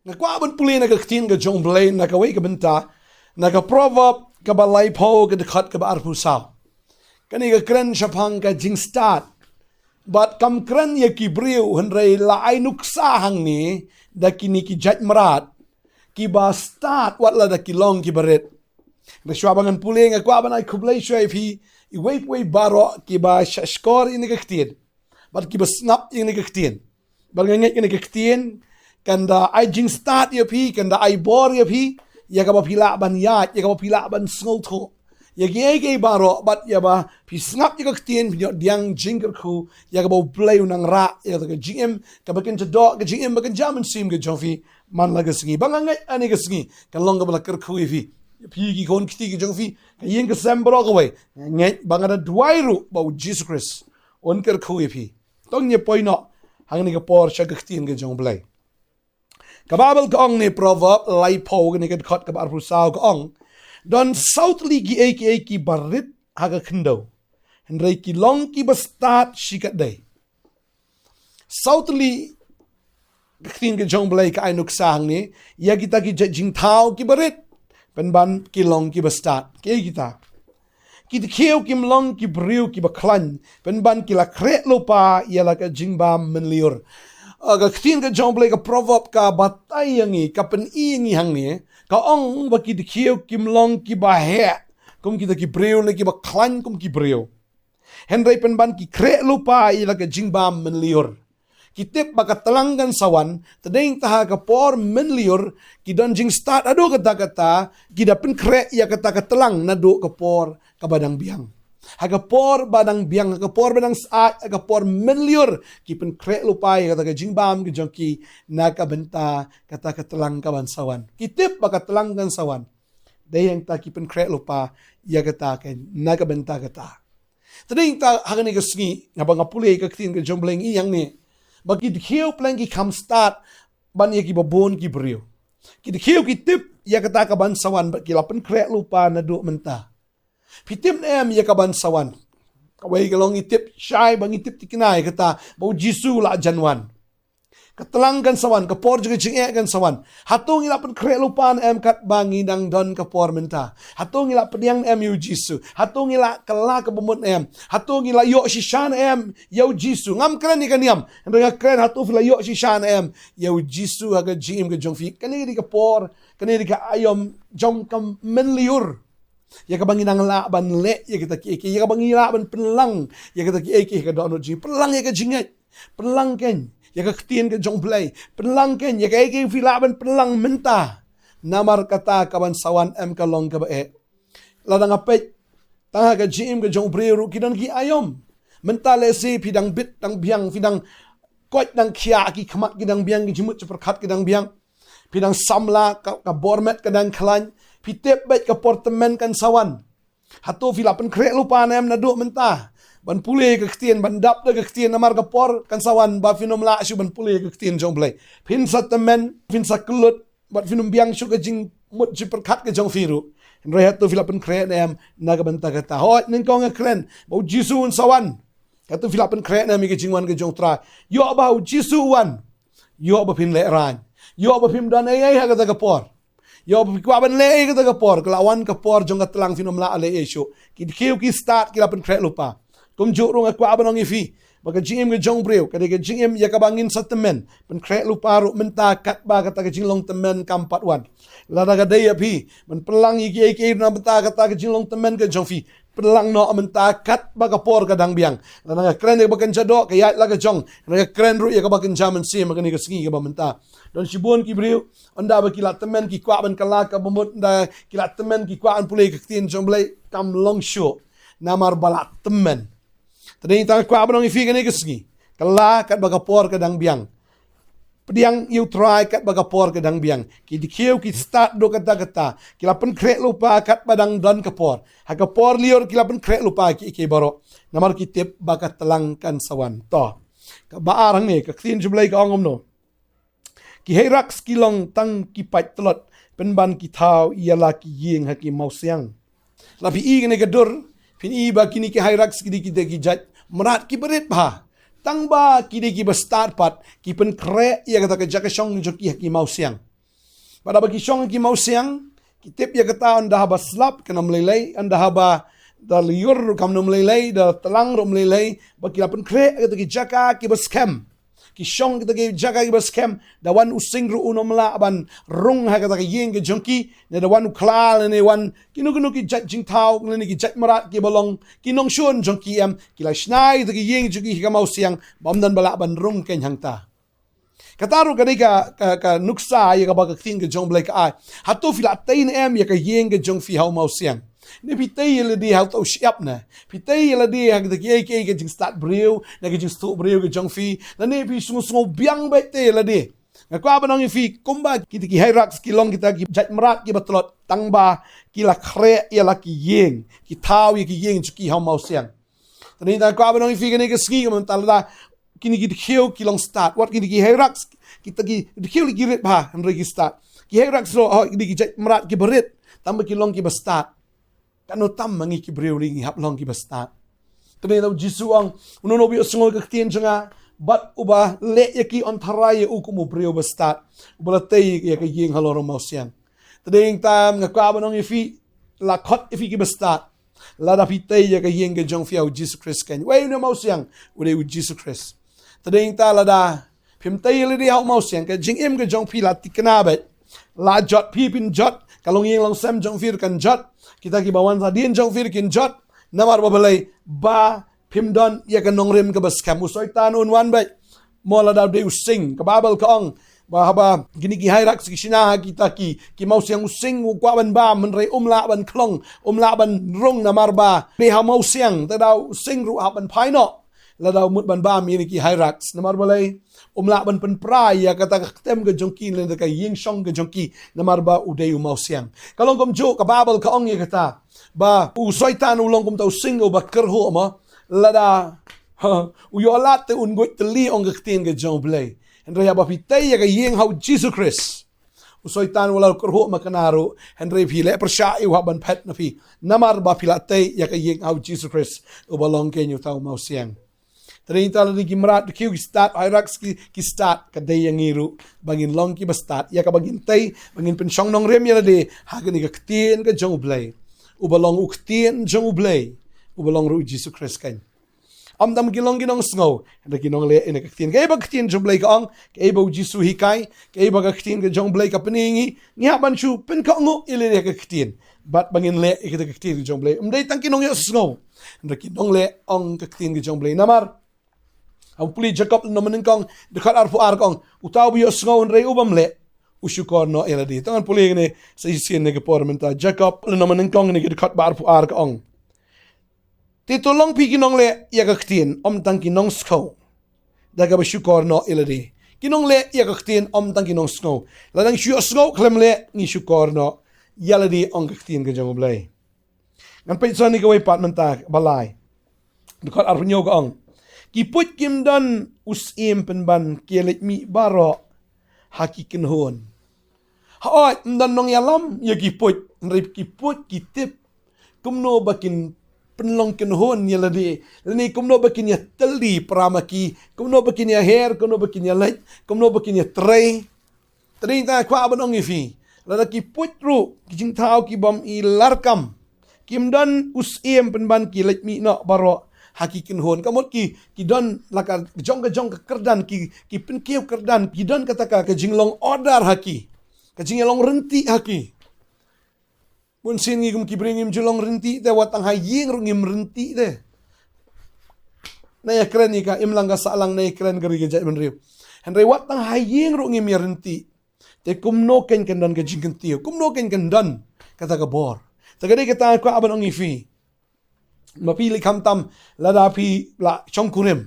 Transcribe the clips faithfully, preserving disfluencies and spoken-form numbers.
Nga kwah ban pule na ka ktien ka jong U Blei na kawei ka bynta, na ka Proverb kaba laiphew ka dkhot kaba arphew saw. Kane ka kren shaphang ka jingstad. Bad kam kren ïa ki briew, hynrei la ai nuksa hangne da kine ki jait mrad kiba stad wat la da ki long kiba rit. Hynrei shuwa ba ngan pule, nga kwah ban ai khublei shuwa ïa phi iwei pa iwei baroh kiba shahshkor ïa kane ka ktien bad kiba sngap ïa kane ka ktien. Bad nga ngeit kane ka ktien kan da ai jingstad ïa phi, kan da ai bor ïa phi, ïa kaba phi lah ban ïaid, ïa kaba phi lah ban sngewthuh ïa kiei kiei baroh, bad ïa ba phi sngap ïa ka ktien, phin ïoh pdiang jingkyrkhu ïa kaba U Blei u nang rah ïa kata ka jingim kaba kynja doh, ka jingim ba kynja mynsiem ka jong phi man la ka sngi. Ba nga ngeit kane ka sngi kan long kaba la kyrkhu ïa phi, ïa phi ki khun kti ka jong phi, ka ïing ka sem baroh kawei. Nga ngeit ba nga da duwai ruh ba U Jisu Khrist un kyrkhu ïa phi. To ngin ïa poi noh hangne ka por sha ka ktien ka jong U Blei. Ka Baibl ka ong ne, Proverb laiphew kane ka dkhot kaba arphew saw ka ong, don saw tylli kiei kiei kiba rit ha ka khyndew, hynrei ki long kiba stad shikatdei. Saw tylli, ka ktien ka jong U Blei ka ai nuksa hangne ïa kita ki jait jingthaw kiba rit, pynban ki long kiba stad. Kiei kita? Ki dkhiew kim long ki briew kiba khlaiñ, pynban ki la khreh lypa ïa la ka jingbam mynlyiur. Ah, ka ktien ka jong U Blei, ka Proverb, ka batai ïa ngi, ka pyni ïa ngi hangne, ka ong ba ki dkhiew kim long kiba heh kum kita ki briew, ne kiba khlaiñ kum ki briew, hynrei pynban ki khreh lypa ïa la ka jingbam mynlyiur. Ki tip ba ka tlang kan sa wan, te dei ta ha ka por mynlyiur ki don jingstad haduh katta katta, ki da pynkhreh ïa kata ka tlang naduh ka por kaba dang biang. Ha ka por ba dang biang, ha ka por ba dang syaid, ha ka por mynlyiur, ki pynkhreh lypa ïa kata ka jingbam ka jong ki na ka bynta kata ka tlang kaban sa wan. Ki tip ba ka tlang kan sa wan. Dei hangta ki pynkhreh lypa ïa kata ka, na ka bynta kata. Te dei ta ha kane ka sngi, haba nga pule ka ktien ka jong U Blei, ngi ïohi hangne ba ki dkhiew pleng ki kham stad ban ïa kiba bun ki briew. Ki dkhiew ki tip ïa kata kaban sa wan bad ki la pynkhreh lypa naduh mynta. Phi tip ne em ïa kaban sa wan? Kawei ka long, ngi tip shai ba ngi tip thikna ïa kata ba U Jisu u la jan wan. Ka tlang kan sa wan, ka por jong ka jingeh kan sa wan. Hato ngi la pynkhreh lypa ne em katba ngi dang don ka por mynta? Hato ngi la pdiang ne em ïa U Jisu? Hato ngi la kylla ka bamut ne em? Hato ngi la ïoh shisha ne em ïa U Jisu? Ngam kren ïa ka niam, hynrei nga kren, hato phi la ïoh shisha ne em ïa U Jisu ha ka jingim ka jong phi? Kane ka dei ka por, kane ka dei ka aïom jong ka mynlyiur, ïa kaba ngi nang lah ban leh ïa kita kiei kiei, ïa kaba ngi lah ban pynlang ïa kita kiei kiei ha ka dohnud jong ngi. Pynlang ïa ka jingngeit, pynlang kein ïa ka ktien ka jong U Blei, pynlang kein ïa kaei kaei phi lah ban pynlang mynta. Namar kata kaban sa wan em ka long kaba eh. Lada nga peit tang ha ka jingim ka jong u briew ruh, ki don ki aïom. Mynta lehse phi dang bit dang biang, phi dang koit dang khiah, ki khmat ki dang biang, ki jingmut jingpyrkhat ki dang biang. Phi dang samla, ka, ka bor met ka dang khlaiñ. Phi tip beit ka por tymmen kan sa wan. Hato phi la pynkhreh lypa ne em naduh mynta ban pule ka ktien, ban dap da ka ktien, namar ka por kan sa wan ba phin ym lah shuh ban pule ka ktien jong U Blei? Phin sa tymmen, phin sa kyllut, bad phin ym biang shuh ka jingmut jingpyrkhat ka jong phi ruh. Hynrei hato phi la pynkhreh ne em na ka bynta kata? Hooid, nyngkong nga kren ba U Jisu un sa wan. Hato phi la pynkhreh ne em ïa ka jingwan ka jong U Trai? Ïoh ba U Jisu u wan, ïoh ba phin lehraiñ, ïoh ba phim don ei ei ha kata ka por, ïoh ba phi kwah ban leh ei kata ka por, ka la wan ka por jong ka tlang, phin ym lah leh ei shuh. Ki dkhiew ki stad, ki la pynkhreh lypa. Kumjuh ruh nga kwah ban ong ïa phi ba ka jingim ka jong u briew ka dei ka jingim ïa kaba ngin sa tymmen, pynkhreh lypa ruh mynta katba kata ka jinglong tymmen kam pat wan. Lada ka dei ïa phi ban pynlang ïa kiei kiei na bynta kata ka jinglong tymmen ka jong phi, pynlang noh mynta katba ka por ka dang biang. Lada nga kren ïa kaba kynja doh, ka ïaid la ka jong. Lada nga kren ruh ïa kaba kynja mynsiem ha kane ka sngi kaba mynta, don shibun ki briew, ynda ba ki la tymmen ki kwah ban kylla ka bamut, ynda ki la tymmen ki kwah ban pule ka ktien jong U Blei, kam long shuh. Namar ba la tymmen. Te dei tang kwah ban ong ïa phi kane ka sngi, kylla katba ka por ka dang biang. Pdiang ïa U Trai katba ka por ka dang biang. Ki dkhiew ki stad haduh katta katta, ki la pynkhreh lypa katba dang don ka por. Ha ka por lyiur ki la pynkhreh lypa kiei kiei baroh, namar ki tip ba ka tlang kan sa wan. To, kaba ar hangne, ka ktien jong U Blei ka ong kumno? Ki Hyrax ki long tang ki paid tlot, pynban ki thaw ïa la ki ïing ha ki mawsiang. Lada phi i kane ka dur, phin i ba kine ki Hyrax ki dei kita ki jait mrad kiba rit bha. Tang ba ki dei kiba stad pat, ki pynkhreh ïa kata ka jaka shong jong ki ha ki mawsiang. Bad haba ki shong ha ki mawsiang, ki tip ïa kata, ynda haba slap kan ym lei lei, ynda haba da lyiur ruh kam ym lei lei, da tlang ruh ym lei lei, ba ki la pynkhreh ha kita ki jaka kiba skhem. Ki shong kita ki jaka kiba skhem, da wan u sing ruh un ym lah ban rung ha kata ka ïing ka jong ki, ne da wan u khla lane wan kino kino ki jait jingthaw lane ki jait mrad kiba long ki nongshun jong ki em, ki la shna ïa kita ki ïing jong ki ha ka mawsiang, ba ym don ba lah ban rung keiñ hangta. Kata ruh ka dei ka, ka, ka nuksa ïa kaba ka ktien ka jong U Blei ka ai. Hato phi la tei ne em ïa ka ïing ka jong phi ha u mawsiang? Ne phi tei ïa lade ha uta u shyiap ne? Phi tei ïa lade ha kita kiei kiei ka jingstad briew, ne ka jingstad briew ka jong phi? Lane phi sngew sngew biang beit tei ïa lade? Nga kwah ban ong ïa phi, kumba kita ki hierarchs ki long kita ki jait mrad kiba tlot, tang ba ki la khreh ïa la ki ïing, ki thaw ïa ki ïing jong ki ha u mawsiang. Te dei tang kwah ban ong ïa phi kane ka sngi, ka mynta lada kine ki dkhiew ki long stad, wat kine ki hierarchs, kita ki dkhiew ki rit bha, hynrei ki stad. Ki hierarchs ruh, oh, kine ki jait mrad kiba rit, tang ba ki long kiba stad. Katno tam ma ngi ki briew ruh ngi hap long kiba stad. Te dei tang U Jisu u ong, uno uno uba ïohsngew ïa ka ktien jong nga, bad uba leh ïa ki, yn tharai ïa u kum u briew ba stad, uba la tei ïa ka ïing halor u mawsiang. Te dei tang nga kwah ban ong ïa phi, la khot ïa phi kiba stad. Lada phi tei ïa ka ïing ka jong phi ha u Jisu Khrist keiñ. Uei une u mawsiang? U dei U Jisu Khrist. Te dei tang lada phim tei ïa lade ha u mawsiang, ka jingim ka jong phi la thikna beit. La jot phi phin jot, ka longïing longsem jong phi ruh kan jot, kita kiba wan hadien jong phi ruh kin jot. Namar ba balei? Ba phim don ïa ka nongrim kaba skhem. U Soitan un wan beit. Mo lada u dei u sing, ka Baibl ka ong ba haba kine ki hierarchs ki shna ha kita ki, ki mawsiang, u sing u kwah ban bam, hynrei um lah ban khlong, um lah ban rung, namar ba dei ha u mawsiang. Te da u sing ruh hap ban phai noh lada u mut ban bam ïa kine ki hierarchs. Namar balei? Um lah ban pynpra ïa kata ka ktem ka jong ki, lane ka ïing shong ka jong ki, namar ba u dei u mawsiang. Ka long kumjuh, ka Baibl ka ong ïa kata, ba u Soitan u long kum uta u sing uba kyrhuh mo. Lada, ha, u ïoh lad te un guid tylli, ong ka ktien ka jong U Blei. Hynrei haba phi tei ïa ka ïing ha u Jisu Khrist, u Soitan u la kyrhuh makna ruh, hynrei phi leh pyrshah, u hap ban phet na phi. Namar ba phi la tei ïa ka ïing ha u Jisu Khrist, uba long keiñ uta u mawsiang. Te dei tang lada ki mrad dkhiew ki stad, hierarchs ki, ki stad, ka dei ïa ngi ruh ba ngin long kiba stad, ïa kaba ngin tei, ba ngin pynshong nongrim ïa lade ha kane ka ktien ka jong U Blei, uba long u ktien jong U Blei, uba long ruh U Jisu Khrist keiñ. Ym tang ki long ki nongsngew, hynrei ki nongleh ïa kane ka ktien. Kaei ba ka ktien jong U Blei ka ong, kaei ba U Jisu u hikai, kaei ba ka ktien ka jong U Blei ka pyni ïa ngi, ngi hap ban shu pynkohnguh ïa lade ha ka ktien, bad ba ngin leh ïa kata ka ktien ka jong U Blei. Ym dei tang ki nongïohsngew, hynrei ki nongleh, ong ka ktien ka jong U Blei. Namar haba pule Jakob lynnong banyngkong, dkhot arphew ar ka ong, uta uba ïohsngew hynrei u bym leh, u shukor noh ïa lade. To ngan pule kane sa shisien ha kane ka por mynta. Jakob lynnong banyngkong, kane ka dkhot ba arphew ar ka ong, te to long phi ki nongleh ïa ka ktien, ym tang ki nongsngew, da kaba shukor noh ïa lade. Ki nongleh ïa ka ktien, ym tang ki nongsngew. Lada ngi shu ïohsngew khlem leh, ngi shukor noh ïa lade, ong ka ktien ka jong U Blei. Ngan peit sa ïa kawei pat mynta, ba lai. Dkhot arphew hynñiew ka ong, ki puit kim don u syiem pynban, ki ïaleit mih baroh ha ki kynhun. Hooid, ym don nongïalam ïa ki puit, hynrei ki puit ki tip kumno ba kin pynlong kynhun ïa lade, lane kumno ba kin ïatylli para ma ki, kumno ba kin ïaher, kumno ba kin ïaleit, kumno ba kin ïatrei. Te dei tang kwah ban ong ïa phi, lada ki puit ruh, ki jingthaw ki bym i larkam, kim don u syiem pynban, ki leit mih noh baroh ha ki kynhun. Ka mut ki, ki don la ka jong ka jong ka kyrdan, ki, ki pynkiew kyrdan, ki don kata ka, ka jinglong order ha ki, ka jingïalong rynti ha ki. Bunsien ngi kum ki briew ngim ju long rynti te, wat tang ha ïing ruh ngim rynti te. Na ïakren ïa ka imlang ka sahlang, na ïakren ka ri ka jaitbynriew. Hynrei wat tang ha ïing ruh ngim ïarynti. Te kumno keiñ kan don ka jingkyntiew, kumno keiñ kan don kata ka bor? Te ka dei kata nga kwah ban ong ïa phi. Ma phi leh khamtam, lada phi la shong kurim,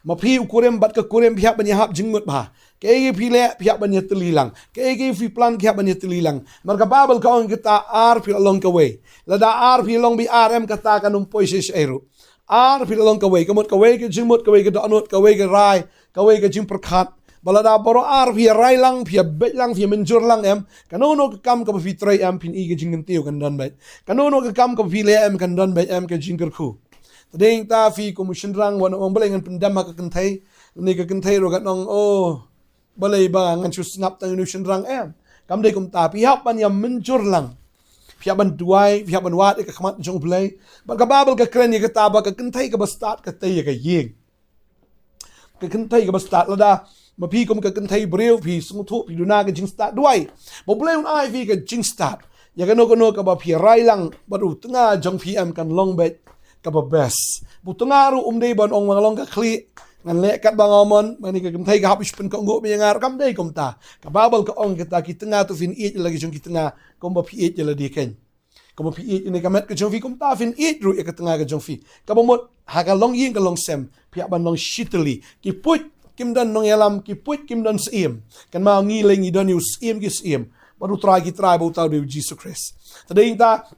ma phi u kurim bad ka kurim, phi hap ban ïahap jingmut bha. Kaei kaei phi leh, phi hap ban ïatylli lang. Kaei kaei phi plan, phi hap ban ïatylli lang. Namar ka Baibl ka ong, kita ar phi la long kawei. Lada ar phi long beit ar em, kata kan ym poi shisha ei ruh. Ar phi la long kawei, ka mut kawei ka jingmut, kawei ka dohnud, kawei ka rai, kawei ka jingpyrkhat. Ba lada baroh ar phi ïa rai lang, phi ïa beit lang, phi ïa mynjur lang em, kano kano ka kam kaba phi trei em, phin i ka jingkyntiew kan don beit. Kano kano ka kam kaba phi leh em, kan don beit em ka jingkyrkhu. Te dei ta phi kum u shynrang, wat ong balei ngan pyndem ha ka kynthei, ne ka kynthei ruh kan ong, oh, balei ba ngan shu sngap tang ïa u shynrang em. Kam dei kumta, phi hap ban ïa mynjur lang. Phi hap ban duwai, phi hap ban wad ïa ka khmat jong U Blei. Bad ka Baibl ka kren ïa kata ba ka kynthei kaba stad ka tei ïa ka ïing. Ka kynthei kaba stad, lada ma phi kum ka kynthei briew phi sngewthuh phi duna ka jingstad, duwai ba U Blei un ai phi ka jingstad ïa kano kano kaba phi rai lang, bad u tnga jong phi em kan long beit kaba best. Ba u tnga ruh um dei ban ong ba nga long ka khlieh, ngan leh katba nga mon. Ba kane ka kynthei ka hap shu pynkohnguh ba ïa nga ruh, kam dei kumta. Ka Baibl ka ong kata, ki tnga to phin ïeit ïa la ki jong ki tnga kumba phi ïeit ïa lade keiñ. Kumba phi ïeit ïa kane ka met ka jong phi, kumta phin ïeit ruh ïa ka tnga ka jong phi. Kaba mut ha ka longïing ka longsem phi hap ban long shi tylli. Ki puit kim don nongïalam, ki puit kim don syiem. Kynmaw, ngi lei ngi don ïa u Syiem ki syiem, bad u Trai ki trai, ba uta u dei U Jisu Khrist. Te dei nangta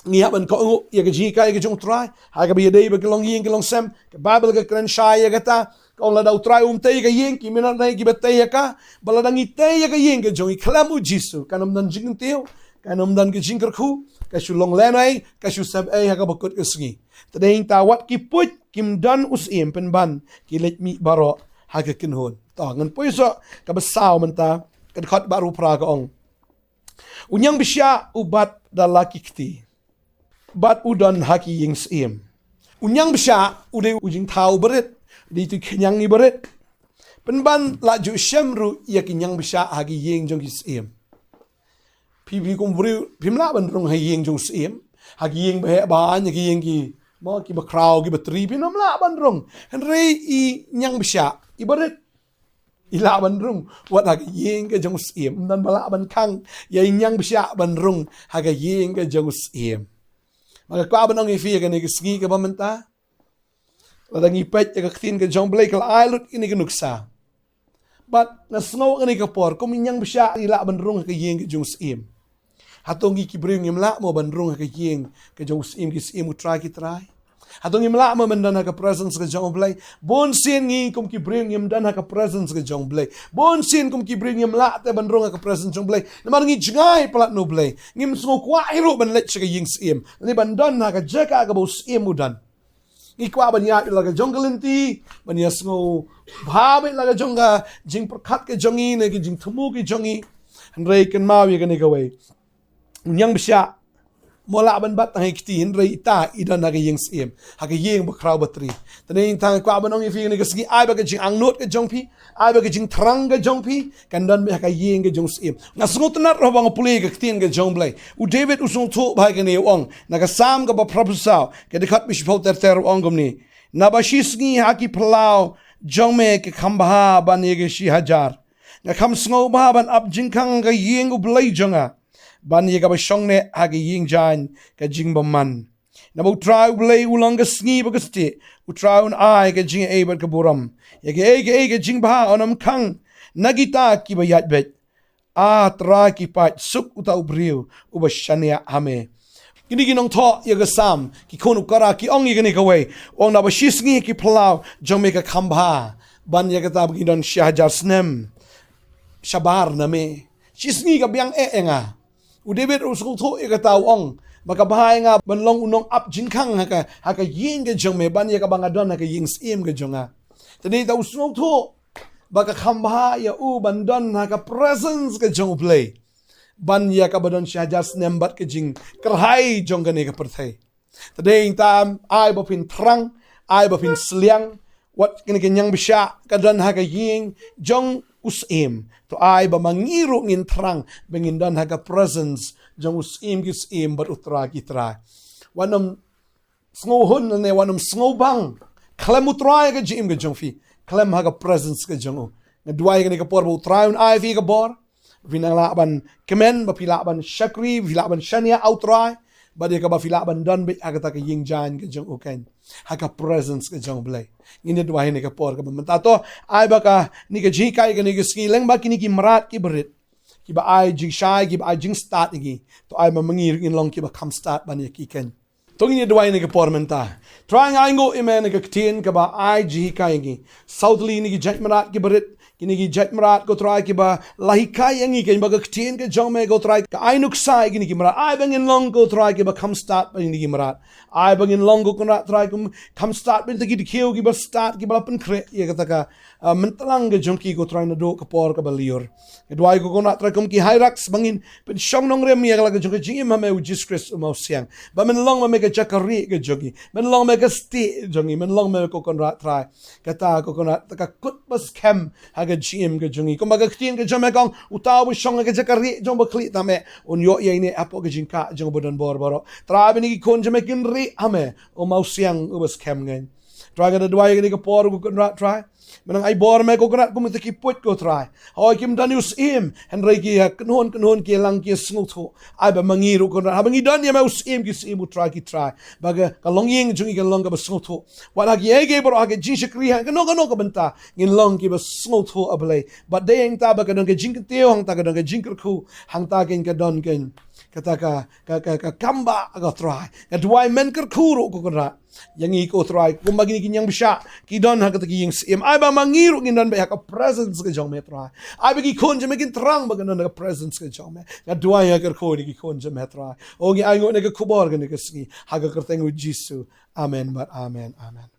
ngi hap ban kohnguh ïa ka jinghikai ka jong u Trai ha kaba ïadei bad ka longïing ka longsem. Ka Baibl ka kren shai ïa kata, ka ong lada u Trai um tei ïa ka ïing, ki mih na ngi kiba tei ïa ka. Bad lada ngi tei ïa ka ïing ka jong ngi khlem U Jisu, kan ym don jingkyntiew, kan ym don ka jingkyrkhu, ka shu long lehnohei, ka shu sepei ha kaba kut ka sngi. Te dei nangta wat ki puit kim don u syiem pynban ki leit mih baroh ha ka kynhun. To ngan poi sha kaba saw mynta, ka dkhot ba arphew phra ka ong: U ñiangbishah u bat da la ki kti, bad u don ha ki ïing syiem. U ñiangbishah u dei u jingthaw barit, u dei utu khñiang i barit. Pynban la ju shem ruh ïa ki ñiangbishah ha ki ïing jong ki syiem. Phi, phi kum briew phim lah ban rung ha ïing jong syiem, ha ki ïing ba heh ba haiñ, ha ki ïing ki, mo, kiba khraw kiba tri, phim lah ban rung. Hynrei i ñiangbishah i barit i lah ban rung wat ha ka ïing ka jong u syiem. Ym don ba lah ban khang ïa i ñiangbishah ban rung ha ka ïing ka jong u syiem. Ma nga kwah ban ong ïa phi ïa kane ka sngi kaba mynta, lada ngi peit ïa ka ktien ka jong U Blei ka la ai lut ïa kane ka nuksa. Bad nga sngew ïa kane ka por, kum i ñiangbishah i lah ban rung ha ka ïing ka jong u syiem, hato ngi ki briew ngim lah mo ban rung ha ka ïing ka jong u Syiem ki syiem, u Trai ki trai? Hato ngim lah mo ban don ha ka presence ka jong U Blei? Bun sien ngi kum ki briew ngim don ha ka presence ka jong U Blei. Bun sien kum ki briew ngim lah te ban rung ha ka presence jong U Blei namar ngi jngai palat na U Blei. Ngim sngewkwah hi ruh ban leit sha ka ïing syiem, lane ban don ha ka jaka kaba u syiem u don. Ngi kwah ban ïaid la ka jong ka lynti, ban ïasngewbha beit la ka jong ka jingpyrkhat ka jong ngi ne ka jingthmu ka jong ngi. Hynrei kynmaw ïa kane kawei, u ñiangbishah mo lah ban bat tang ha i kti, hynrei ita i don ha ka ïing syiem, ha ka ïing bakhraw batri. Te nangta nga kwah ban ong ïa phi ïa kane ka sngi, ai ba ka jingangnud ka jong phi, ai ba ka jingthrang ka jong phi kan don beit ha ka ïing ka jong u syiem. Nga sngewtynnat ruh ba nga pule ïa ka ktien ka jong U Blei. U David u sngewthuh bha ïa kane, u ong na ka Salm kaba phra phew saw, ka dkhot ba shiphew ter ter, u ong kumne: Naba shi sngi ha ki phyllaw jong me nga kham bha ban ïa ka shi hajar. Nga kham sngewbha ban ap jingkhang ha ka ïing U Blei jong nga, ban ïa kaba shong neh ha ka ïing jaiñ ka jingbymman. Naba u Trai U Blei u long ka sngi bad ka stieh, u Trai un ai ka jingaiei bad ka burom. Ïa kaei kaei ka jingbha un ym khang na kita kiba ïaid beit. A Trai ki paid, suk uta u briew uba shaniah ha me. Kine ki nongthoh ïa ka Salm, ki khun u Kora, ki ong ïa kane kawei, u ong naba shi sngi ha ki phyllaw jong me nga kham bha ban ïa kata ba ngi don shi hajar snem shabar na me. Shi sngi ka biang eh ïa nga. U David u sngewthuh ïa kata, u ong ba ka bha ïa nga ban long u nongap jingkhang ha ka, ha ka ïing ka jong me, ban ïa kaba nga don ha ka ïing syiem ka jong nga. Te nangta u sngewthuh ba ka kham bha ïa u ban don ha ka presence ka jong U Blei, ban ïa kaba don shi hajar snem bad ka jingkyrhai jong kane ka pyrthei. Te nangta ai ba phin thrang, ai ba phin sliang. Wat kane ka ñiangbishah ka don ha ka ïing jong u syiem, to ai ba ma ngi ruh ngin thrang ba ngin don ha ka presence jong u Syiem ki syiem bad u Trai ki trai. Wat nym sngewhun ne wat nym sngewbang khlem u Trai ha ka jingim ka jong phi, khlem ha ka presence ka jong u. Nga duwai kane ka por ba u Trai un ai phi ka bor, ba phin nang lah ban kmen, ba phi lah ban shakri, ba phi lah ban shaniah ha u Trai, bad ïa kaba phi lah ban don beit ha kata ka ïing jaiñ ka jong u keiñ, ha ka presence ka jong U Blei. Ngin ïa duwai ha kane ka por kaba mynta. To ai ba kane ka jinghikai kane ka sngi, lyngba kine ki mrad ki barit kiba ai jingshai, kiba ai jingstad ïa ngi, to ai ba ma ngi ruh ngin long kiba kham stad ban ïa ki keiñ. To ngin ïa duwai ha kane ka por mynta. Trai, nga ainguh ïa me na ka ktien kaba ai jinghikai ïa ngi. Saw tylli kine ki jait mrad ki barit Kine ki jait mrad, ko Trai, kiba la hikai ïa ngi, kein ba ka ktien ka jong me, ko Trai, ka ai nuksa ïa kine ki mrad. Ai ba ngin long, ko Trai, kiba kham stad bad kine ki mrad. Ai ba ngin long, ko Kynrad Trai, kum kham stad bad kita ki dkhiew kiba stad, kiba la pynkhreh ïa kata ka, ah, myntlang ka jong ki, ko Trai, naduh ka por kaba lyiur. Nga duwai, ko Kynrad Trai, kum ki Hyrax, ba ngin pynshong nongrim ïa la ka jong ka jingim ha me, U Jisu Khrist U Mawsiang. Ba men long ma me ka jaka rieh ka jong ngi. Men long ma me ka stieh jong ngi. Men long ma me, ko Kynrad Trai, kata, ko Kynrad, ka kut ba skhem ha ka jingim ka jong ngi. Kumba ka ktien ka jong me ka ong, uta uba shong ha ka jaka rieh jong u Bakhlieh tam eh, un ïoh ïaineh hapoh ka jingkah jong uba donbor baroh. Trai, ba kine ki khun jong me kin rieh ha me, U Mawsiang uba skhem ngein. Trai, nga da duwai ïa kane ka por, ko Kynrad Trai, men nang ai bor me, ko Kynrad, kum kita ki puit, ko Trai. Hooid, kim don ïa u syiem, hynrei ki, ha kynhun kynhun ki ïalang, ki ïasngewthuh. Ai ba ma ngi ruh, ko Kynrad, haba ngi don ïa me, u syiem ki syiem, u trai ki trai, ba ka, ka longïing jong ngi kan long kaba sngewthuh. Wat ha kiei kiei baroh, ha ka jingshakri, ha kano kano ka bynta, ngin long kiba sngewthuh, A Blei. Bad dei hangta ba ka don ka jingkyntiew, hangta ka don ka jingkyrkhu, hangta kein ka don kein kata ka, ka, ka, ka kam ba, ko Trai. Nga duwai men kyrkhu ruh, ko Kynrad, ïa ngi, ko Trai, kumba kine ki ñiangbyshah ki don ha kata ki ïing syiem. Ai ba ma ngi ruh ngin don beit ha ka presence ka jong me, Trai. Ai ba ki khun jong me kin thrang ba kin don ha ka presence ka jong me. Nga duwai, nga kyrkhu ïa ki khun jong me, Trai. O, ngi ainguh ïa kane ka khubor kane ka sngi ha ka kyrteng U Jisu. Amen bad amen, amen.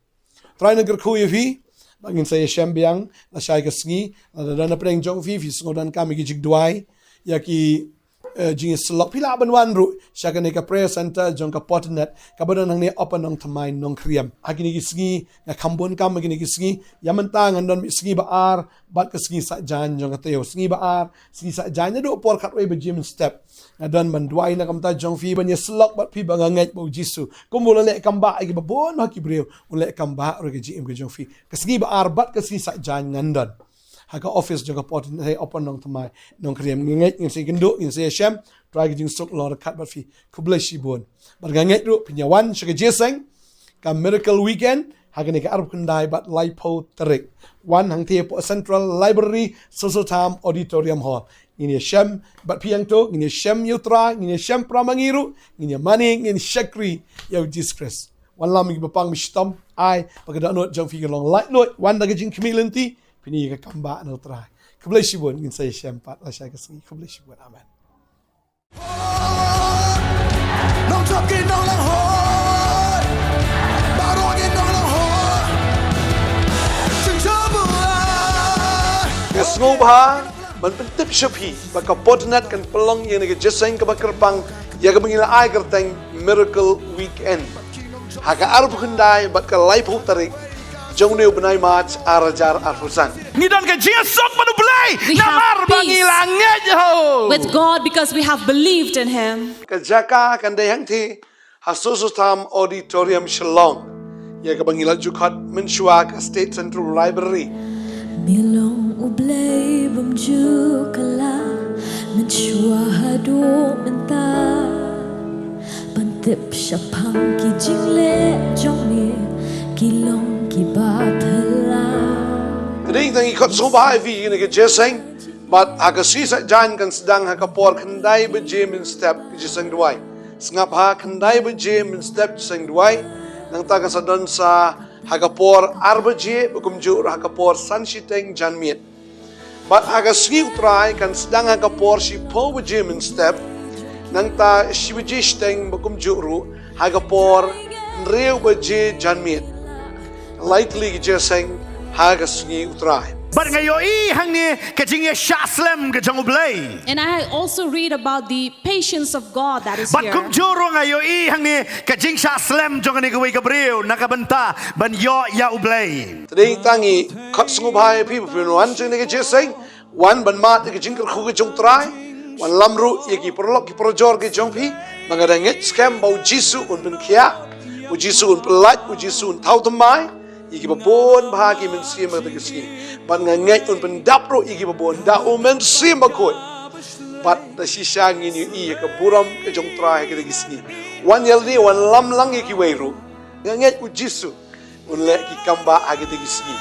Trai, nga kyrkhu ïa phi ba ngin sa ïashem biang lashai ka sngi. Lada don na pdeng jong phi, phi sngewdonkam ïa ki jingduwai, ïa ki, eh, jingïasyllok, phi lah ban wan ruh sha kane ka prayer center jong ka Portinet, kaba don hangne Upper Nongthymmai, Nongkriem. Ha kine ki sngi, nga kham bun kam ha kine ki sngi. Ïa mynta ngan don beit sngi ba ar bad ka sngi Saitjaiñ jong ka taïew. Sngi ba ar, sngi Saitjaiñ, naduh por khatwei baje mynstep, nga don ban duwai na ka bynta jong phi, ban ïasyllok bad phi, ba nga ngeit ba U Jisu, kumba u la leh kam bah ïa kiba bun ha ki briew, un leh kam bah ruh ïa ka jingim ka jong phi. Ka sngi ba ar bad ka sngi Saitjaiñ ngan don ha ka office jong ka Portinet, Upper Nongthymmai, Nongkriem. Nga ngeit ngin sa ïakynduh, ngin sa ïashem. Trai, ka jingsuk long ryngkat bad phi. Khublei shibun. Bad nga ngeit ruh phin ïa wan sha ka jingïaseng ka Miracle Weekend ha kane ka arphew khyndai bad laiphew tarik. Wan hangtei hapoh Central Library, Soso Tham Auditorium Hall. Ngin ïashem bad phi hangto, ngin ïashem ïa U Trai, ngin ïashem para ma ngi ruh, ngin ïamane, ngin shakri ïa U Jisu Khrist. Wanlam ïa kiba pang, ba shitom. Ai ba ka dohnud jong phi kan long laitluid. Wan da ka jingkhmih lynti, phin ïoh ïa ka kam bah na U Trai. Khublei shibun, ngin sa ïashem pat lashai ka sngi. Khublei shibun. Amen. Nga sngewbha ban pyntip sha phi ba ka Portinet kan pynlong ïa kane ka jingïaseng kaba kyrpang, ïa kaba ngi la ai kyrteng Miracle Weekend, ha ka arphew khyndai bad ka laiphew tarik jong une u bnai March ar hajar arphew san. Ngi don ka jingïasuk bad U Blei, we have namar ba ngi la ngeit ha u. With God because we have believed in him. Ka jaka kan dei hangtei ha Soso Tham Auditorium, Shillong, ïa kaba ngi la ju khot mynshuwa ka State Central Library. Me long U Blei bym ju kylla, mynshuwa haduh mynta. Ban tip shaphang ki jingleh jong me, ki long kiba phylla. Te dei tang ngi khot sngewbha ïa phi ïa kane ka jingïaseng. Bad ha ka sngi Saitjaiñ kan sdang ha ka por khyndai baje mynstep ka jingïaseng duwai. Sngap, ha khyndai baje mynstep jingïaseng duwai. Nangta kan sa don sa ha ka por ar baje, ba kumjuh ruh ha ka por san shiteng janmiet. Bad ha ka sngi U Trai kan sdang ha ka por shiphew baje mynstep, nangta shi baje shiteng, ba kumjuh ruh ha ka por hynriew baje janmiet. Lai tylli ki jingïaseng ha ka sngi U Trai. Bad nga ïohi hangne ka jingïashah slem ka jong U Blei. And I also read about the patience of God that is here. Bad kumjuh ruh nga ïohi hangne ka jingshah slem jong kane kawei ka briew na ka bynta ban ïoh ïa U Blei. Te dei tang ngi khot sngewbha ïa phi ba phin wan jong kane ka jingïaseng, wan ban mad ïa ka jingkyrkhu ka jong U Trai. Wanlam ruh ïa ki paralok ki parajor ki jong phi, ba nga da ngeit skhem ba U Jisu un pynkhiah, U Jisu un pyllait, U Jisu un thaw thymmai ïa kiba bun bha ki mynsiem ha kata ka sngi. Bad nga ngeit un pyndap ruh ïa kiba bun da U Mynsiem Bakhuid. Bad da shisha ngin ïohi ïa ka burom ka jong U Trai ha kata ka sngi. Wan ïa lade, wanlam lang ïa kiwei ruh. Nga ngeit U Jisu un leh ki kam bah ha kata ka sngi.